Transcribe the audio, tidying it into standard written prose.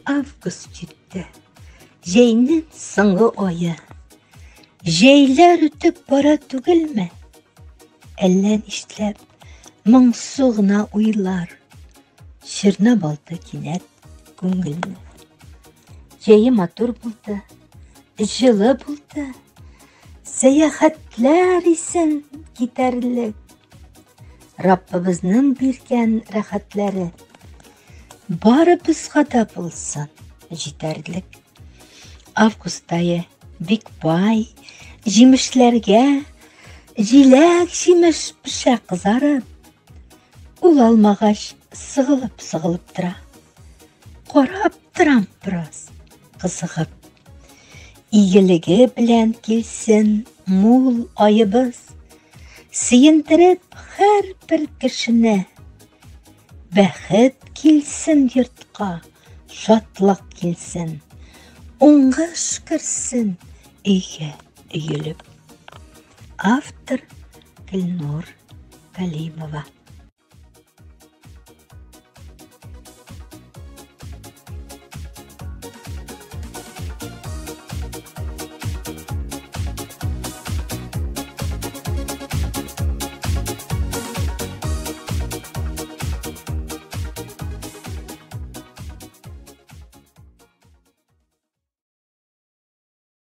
Август җитте. Җәйнең соңгы ае. Җәйләр үтеп бара түгелме? Әллә нишләп моңсу гына уйлар чорнап алды кинәт күңелне. Җәе матур булды, җылы булды. Сәяхәтләр исен китәрлек. Раббыбызның биргән рәхәтләре барыбызга да булсын җитәрлек. Август ае бик бай җимешләргә, җиләк-җимеш пешә кызарып. Ул алмагач сыгылып-сыгылып тора. Карап торам бераз, кызыгып. Игелеге белән килсен мул аебыз, сөендереп һәрбер кешене. Бәхет килсен йортка, шатлык килсен, уңыш керсен өйгә өелеп. Автор Гөлнур Галимова.